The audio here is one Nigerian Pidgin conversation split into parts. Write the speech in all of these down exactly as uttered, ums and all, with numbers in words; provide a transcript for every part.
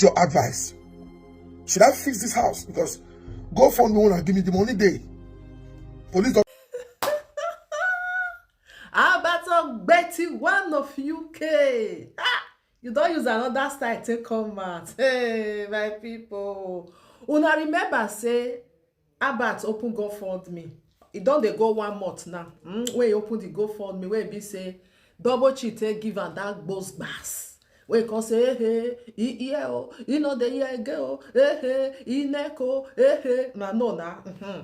your advice? Should I fix this house? Because GoFundMe wanna give me the money dey. Police don Albert Ogbeti, one of U K. Ah, you don use another style take come out. Hey, my people. Una remember say Albert open GoFundMe. E don dey go one month now. Mm, wey e open the GoFundMe, wey e be say Double Chief take give am that gbos gbas. Wey e come say, hey, hey, e hear o, e no dey hear again o, hey, hey, e neck o, hey, hey. Na no na. Mm-hmm.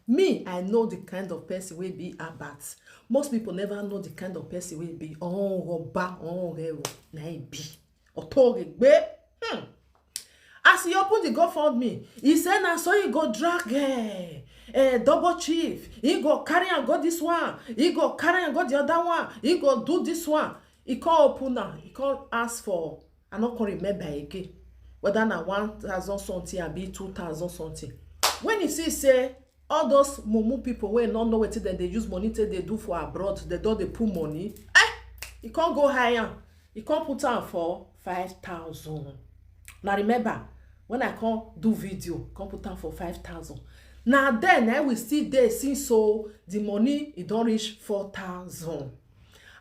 Me, I know the kind of person wey be Albert. Most people never know the kind of person wey be. Oh, Oba, oh, Hero, na him be. Otoregbe. Hmm. As he open the GoFundMe, he say na so he go drag eh, eh, Double Chief. He go carry am go this one. He go carry am go the other one. He go do this one. He come open am. He come ask for, I no come remember again whether na one thousand something abi two thousand something. When he see say all those mumu people wey no know wetin dem dey use money take dey do for abroad, dem don dey put money. Eh, he come go high am. He come put am for five thousand. Now remember, when I come do video, come put am for five thousand. Now then, I will still dey since, so the money e don reach four thousand.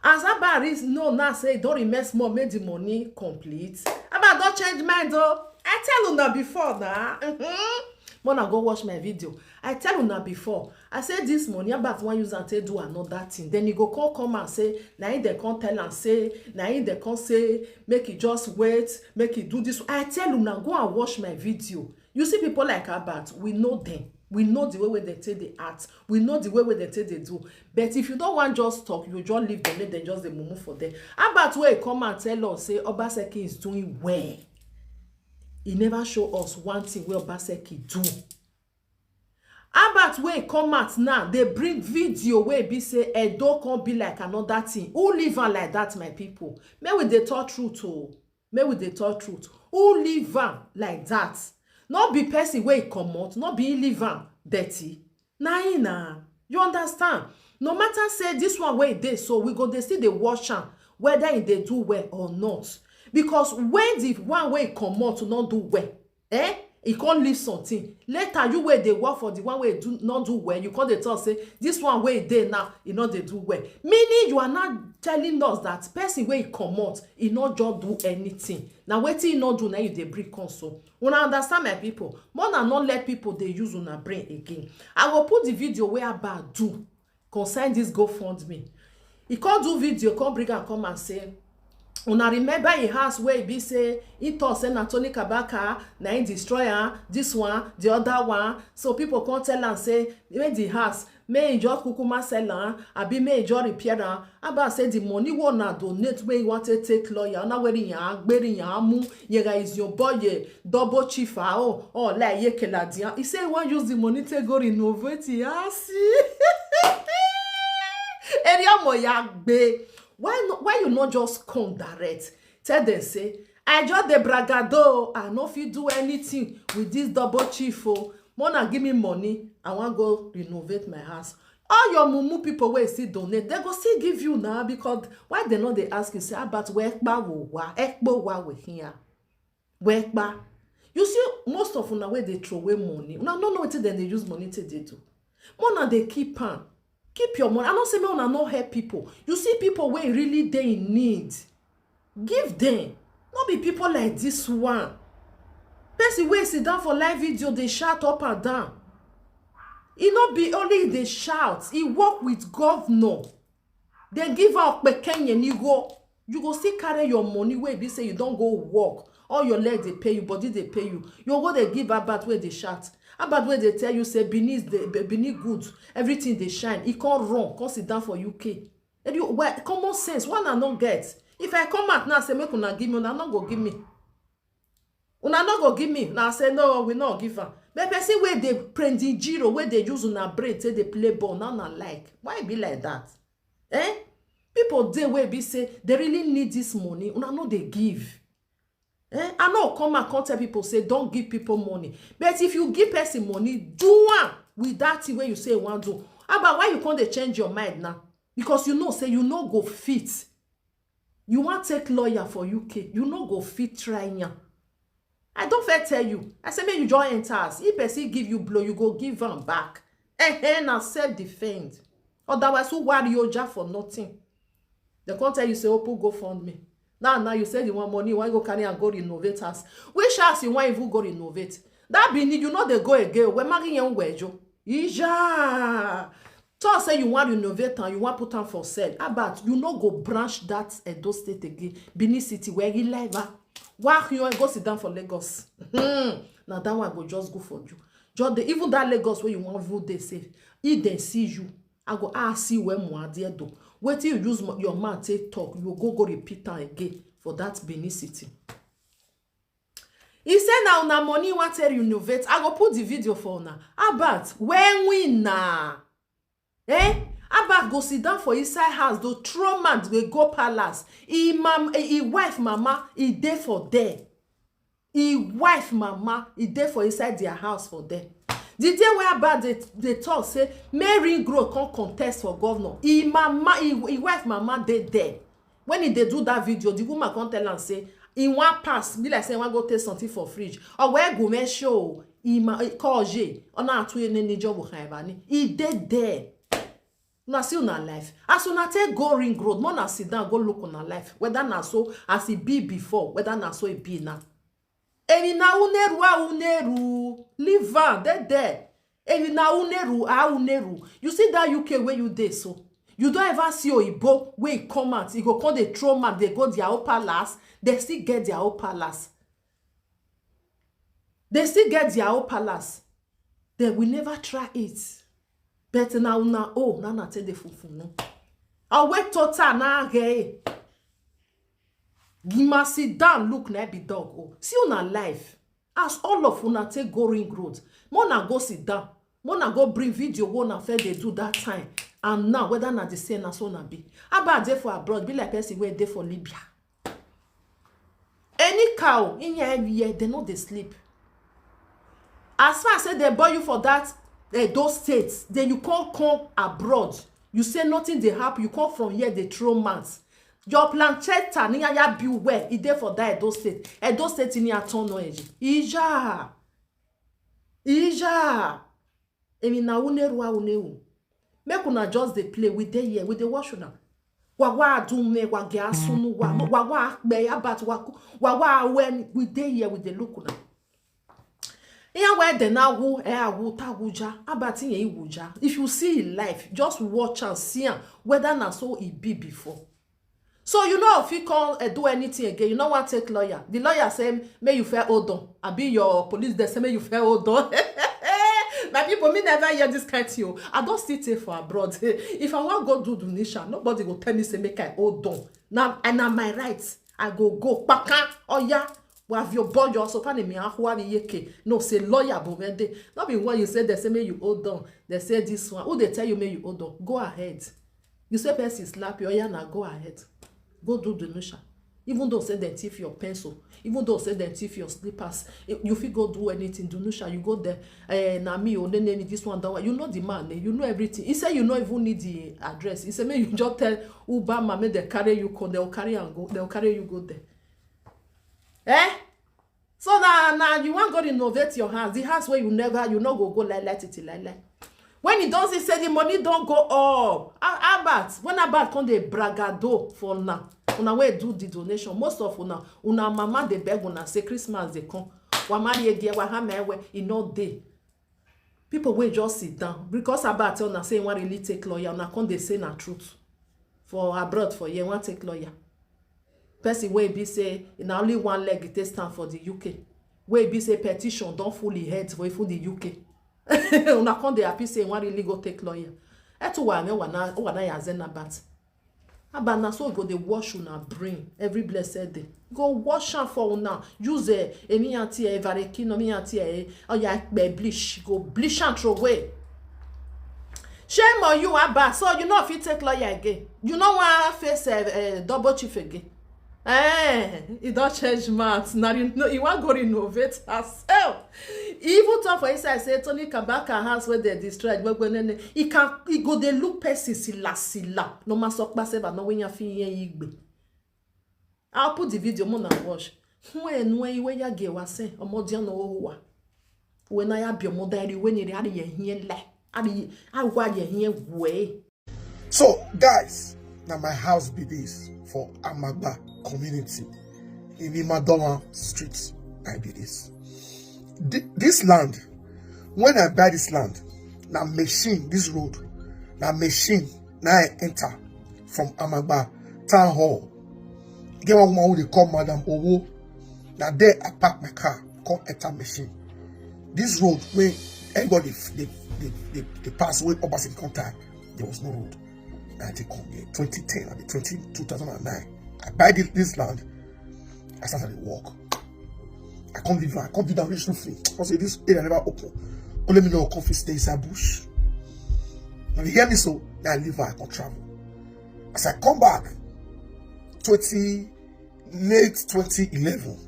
As Albert know now say e don remain small make the money complete, Albert don change mind o. I tell una before na. Mm-hmm. When I go watch my video, I tell una before. I say this money, Albert wan use am take do another thing. Then he go come come and say, na him dem come tell am say, na him dem come say, make he just wait, make he do this. I tell una, go and watch my video. You see people like Albert, we know them. We know the way wey dem take dey act. We know the way wey dem take dey do. But if you don't want just talk, you just leave them, make them just dey mumu for there. Albert wey come and tell us say Obaseki is doing well. He never show us one thing wey Obaseki do. Albert wey come out now, dey bring video wey be say Edo come be like another thing. Who leave am like that, my people? Make we dey talk truth o. Make we dey talk truth. Who leave am like that? No be person wey comot, no be he leave am dirty. Na him na. You understand? No matter say this one wey dey so, we go dey still dey watch am whether he dey do well or not. Because when the one wey comot no do well, eh, he come leave something. Later, you wey dey work for the one wey do, no do well, you come dey talk say this one wey dey now, he no dey do well. Meaning you are not telling us that person wey comot, he no just do anything. Na wetin he no do, na you dey bring come so. Una understand, my people? Make una no let people dey use una brain again. I go put the video wey Albert do concern this GoFundMe. He come do video, come bring am come and say, una remember him house wey e be say he talk say na Tony Kabaka na him destroy am, this one, the other one. So people come tell am say make the house, make he just kukuma sell am, abi make he just repair am. Albert say the money wey una donate, wey he wan take take lawyer, una weri yan agberi yan amu, yega is your boy ye Double Chief a o, o la ye keladian. He say he wan use the money take go renovate him house. Area mo ya gbe. Why no, why you not just come direct? Tell them say, I just dey bragado, I no fit do anything with this Double Chief o. Make una give me money, I wan go renovate my house. All your mumu people wey still donate, they go still give you now, because why they no dey ask you say, Albert, where kpa wo wa, ekpo wa we here? Where kpa? You see, most of una wey dey throw away money, una no know wetin dem dey use money take dey do. Make una dey keep am. Keep your money. I no say make una no help people. You see people wey really dey in need, give them. No be people like this one. Person wey sit down for live video dey shout up and down. E no be only e dey shout, e work with governor. Dem give am pekenye nigo. You go still carry your money wey be say you don go work. All your leg dey pay you, body dey pay you. You go dey give Albert wey dey shout. Albert wey dey tell you say Benin is the, Be- Benin good, everything dey shine. E come run, come sit down for U K. And you, well, common sense, one I no get. If I come out now say make una give me, una no go give me. Una no go give me. Now say no, we no give am. But person wey dey prending giro, wey dey use una brain take dey play ball, now na like. Why e be like that? Eh? People dey wey be say they really need this money, una no dey give. Eh? I no come and come tell people say don't give people money. But if you give person money, do am with that thing wey you say you wan do. How about why you come dey change your mind now? Because you know say you no go fit. You wan take lawyer for U K, you no go fit try am. Pet tell you, I say make you just enter house. If person give you blow, you go give am back. Eh, eh, na self defend. Otherwise, who worry you ja for nothing? They can't tell you say open GoFundMe. Now, now you say you want money, why go carry and go renovate house? Which house you want even go renovate? That be need you know they go again. We're marrying young wejo. Ija. Talk say you want renovate and you want put am for sale. How about you no go branch that Edo State again? Benin City, where you live, ah? Why you go sit down for Lagos? Hmm. Now that one go just go for you. Just the, even that Lagos where you want view they say, if they see you, I go ask you where more there do. Wait till you use mo- your mouth take talk. You go go repeat am again for that Benin City. He say now na money want to renovate. I go put the video for now. How about when we na? Eh? How about go sit down for inside house, do throw man, we go palace. He mam, he wife mama, he dey for there. He wife mama, he dey for inside their house for there. The day where about they, they talk say, may Ring Road come contest for governor. He mama, he, he wife mama dey there. When he dey do that video, the woman come tell am say, he wan pass, be like say he wan go take something for fridge. Or where go make show, he ma, he call J, or na atu ene ni job kaibani. He dey there. Una see una life. As una take go Ring Road, more na sit down, go look una life. Whether na so as e be before, whether na so e be now. Eni na uneru a uneru. Leave am, dey there. Eni na uneru a uneru. You see that U K where you dey so. You don't ever see Oyibo where he come out. He go come dey throw man, they go their own palace. They still get their own palace. They still get their own palace. They will never try it. But now, now, oh, now, now, take the funfun, no. I wait total now, hey. Gima sit down, look, na be dog. Oh, see una life. As all of una take go Ring Road, more na go sit down. More na go bring video wey una first dey do that time. And now, whether na the same, na so na be. How about dey for abroad? Be like person wey dey for Libya. Any cow in here every year, they no dey sleep. As far as say they born you for that Edo State, then you can't come abroad. You say nothing dey happen. You come from here, they throw mats. Your planchetta ni ya be where e dey for that Edo State. Edo State ni atono eji. Ija. Ija. Emi na uneru a uneru. Make una just dey play. We dey here. We dey watch una. Wa wa adume, wa ge asunu, wa wa wa akpe, about wa ku, wa wa awen. We dey here. We dey look una. Iya where they now who eh awu taguja about in wuja. If you see in life, just watch and see am whether na so e be before. So you know if you can't uh, do anything again, you know what take lawyer. The lawyer say may you fair hold on. I be your police, they say may you fair hold on. My people, me never hear this kind thing. Oh. I don't still take for abroad. If I want go do Dunisha, nobody will tell me say make I hold on. Now and na my right. I go go paka oya. Wa vio boyo so pani mi ahuari yeke. No say lawyer bo vende. No be when you say they say may you hold on. They say this one. Who they tell you may you hold on? Go ahead. You say person slap you, oya na go ahead. Go do Dunisha. Even though say they thief your pencil, even though say they thief your slippers, you fit go do anything. Dunisha, you go there. Eh, na me, oh, name me this one, that one. You know the man, eh? You know everything. He said you no even need the address. He said, may you just tell Uber man, make they carry you come, they'll carry and go, they'll carry you go there. Eh? So now, now you want go renovate your house, the house where you never, you no go go like like it like like. When he does, he say the money don't go up. A- Albert, when Albert come the bragado for now, una wey do the donation, most of una, una mama dey beg una say Christmas dey come. Wa marry again, wa ha me we, e no dey. People wey just sit down because Albert tell una say he wan really take lawyer, una come dey say na truth. For abroad for here, wan take lawyer. Person wey be say na only one leg e take stand for the U K. Wey be say petition don full him head for even the U K. Una come dey happy say he wan really go take lawyer. Etu wa me wa na wa na ya zen about. Aba na so go dey wash una brain every blessed day. Go wash am for una. Use eh, emi anti eh, varekino mi anti eh, oya pe bleach, go bleach am throw away. Shame on you, Abba. So you no fit take lawyer again. You no wan face eh, eh, double chief again. Eh, e don change mouth. Na you know, you wan go renovate herself. E even talk for inside say Tony Kabaka house wey dey destroy, gbogbo nene. E can, e go dey look person sila sila. No ma so pa se ba no wey yan fi yen igbe. I'll put the video more than watch. Hu enu e iwe ya ge wa se, omo dia no wa. We na ya bi omo da ri we ni ri ari ye hie le. Ari awa ye hie we. So, guys, now my house be this for Amagba community in Imadowa Street. I be this. Th- this land, when I buy this land, na machine, this road, na machine, na I enter from Amagba Town Hall. Get one woman who they call Madam Owo. Now there I park my car, come enter machine. This road where everybody they, they, they, they pass away opposite contact. There was no road. I take come here. twenty ten, I mean twenty, two thousand nine. I buy this, this land. I started to walk. I can't leave. I can't do that rich thing. I say this area never open. Only me no come fit stay inside bush. Now you hear me so, now I leave. I can travel. As I come back, twenty, late twenty eleven,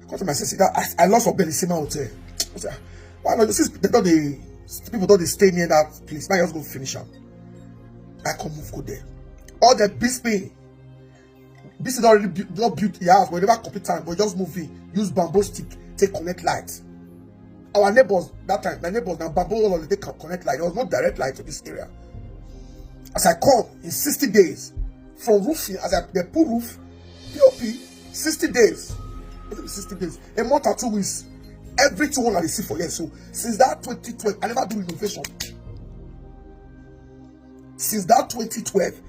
I come to my senses that I, I lost a Belisima Hotel. I say, "Ah, why not? Since they don't they people don't they stay near that place. Now I just go finish up." I come move go there. All the B C P, B C P don't really build, don't build the house, but they never complete time, but just move in, use bamboo stick, take connect light. Our neighbors that time, my neighbors now bamboo all they can connect light. There was no direct light to this area. As I come in sixty days, from roofing, as I they put roof, P O P, sixty days. What is sixty days? A month or two weeks. Everything one I see for here. So since that twenty twelve, I never do renovation. Since that twenty twelve,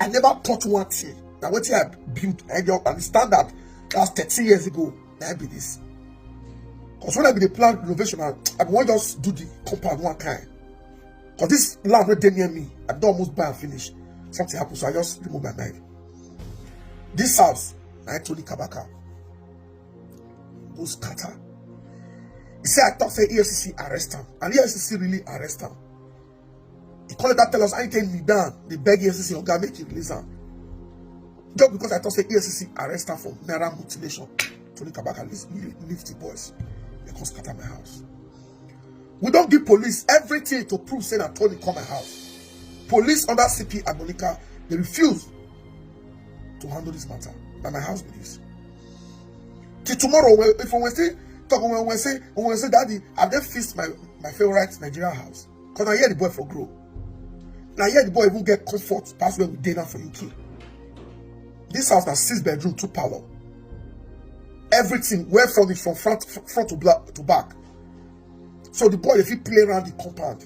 I never touch one thing. Now what I built, I just understand that that's thirty years ago. That be this. Because when I be the plan renovation, I, I want just do the compound one kind. Because this land right there near me, I don't almost buy and finish. Something happened, so I just remove my mind. This house, I told the Kabaka, go scatter. He said I thought say E F C C arrest him, and E F C C really arrest him. He called that tell us I can me down. They beg E F C C oga make you release him. Just because I thought say E F C C arrest him for naira mutilation, Tony Kabaka lift, lift the boys. They come scatter my house. We don't give police everything to prove say that Tony come my house. Police under C P Agbonika, they refuse to handle this matter. Now my house be this. Till tomorrow, if we say talk, when we say, when we say, "Daddy, I've just fixed my, my favorite Nigerian house." Because I hear the boy for grow. Now here the boy even get comfort past where we dey now for U K. This house na six bedroom, two parlor. Everything well furnished from front, front to black to back. So the boy, if he play around the compound,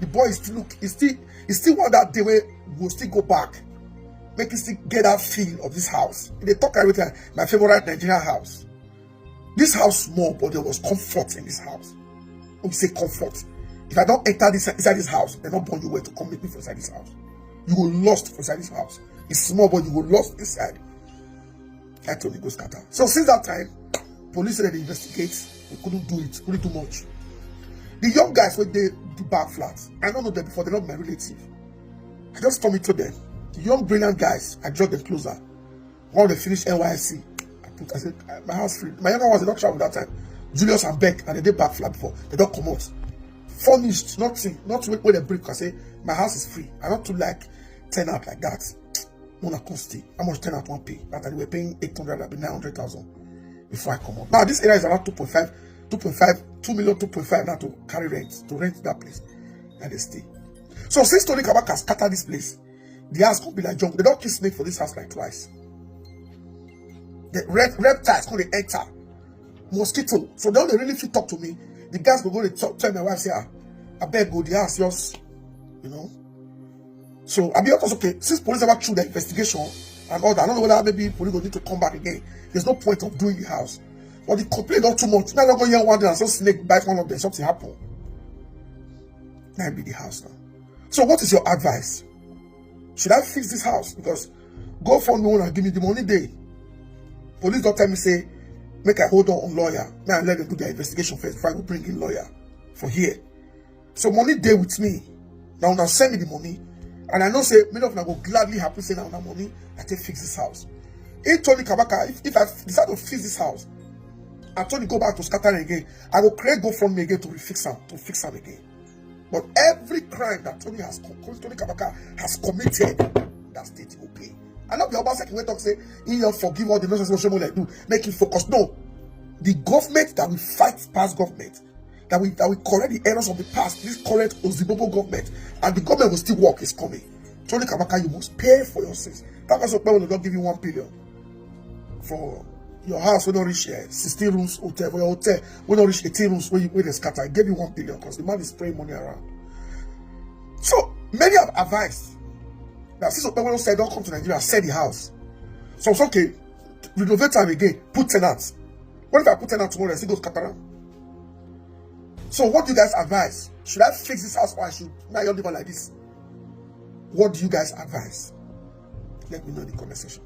the boy is still look, he still, he still want that day where we'll still go back, make him still get that feel of this house. They talk every time, my favorite Nigerian house. This house small, but there was comfort in this house. We say comfort. If I don't enter this inside this house, they don't born you where to come meet me for inside this house. You will lost for inside this house. It's small, but you will lost inside. I told you go scatter. So since that time, police said they investigate. We couldn't do it. Couldn't do much. The young guys when they do back flats, I don't know them before. They're not my relative. I just come into them. The young brilliant guys, I draw them closer. When they finish N Y S C, I put, I said, "Ah, my house free." My younger ones, they don't travel that time. Julius and Beck, and they did back flat before. They don't come out. Furnished, nothing, not with, with a brick. I say, "My house is free." I don't too like tenant like that. Mona come stay. How much tenant one pay? That time they were paying eight hundred, I be nine hundred thousand before I come out. Now this area is around two point five, two point five, two million, two point five now to carry rent, to rent that place. And they stay. So since Tony Kabaka scatter this place, the house could be like jungle. They don't kill snake for this house like twice. The red reptiles could they enter. Mosquito. So they only really fit talk to me. The guys go go to talk, tell my wife, say, "Ah, I beg go, the house yours." You know. So I be also okay. Since police ever through the investigation and all that, I don't know whether maybe police go need to come back again. There's no point of doing the house. But the complaint not too much. Now I go here one day and some snake bite one of them, something happen. That be the house now. So what is your advice? Should I fix this house? Because go for no one and give me the money day. Police don't tell me say, make I hold on on lawyer. Now I let them do their investigation first before I go bring in lawyer for here. So money day with me. Now, now send me the money. And I know say many of them go gladly happy say now, now money, I take fix this house. If Tony Kabaka, if, if I decide to fix this house, and Tony go back to scatter again, I will create GoFundMe again to refix am, to fix am again. But every crime that Tony has com-, Tony Kabaka has committed, that state will pay. I no be Obaseki wey talk say he don forgive all the nonsense wey Oshomole do, make him focus. No, the government that we fight past government, that we that we correct the errors of the past. This current Ozibobo government, and the government will still work, is coming. Tony Kamaka, you must pay for your sins. That was why we don't give you one billion for your house wey no reach uh, sixteen rooms hotel, for your hotel wey no reach eighteen rooms wey you wey dey scatter. I gave you one billion because the man is spraying money around. So many have advised that since Okpebholo said don't come to Nigeria, sell the house. So it's okay, renovate am again, put tenants. What if I put tenants tomorrow and still go scatter am? So what do you guys advise? Should I fix this house or I should now you live like this? What do you guys advise? Let me know in the comment section.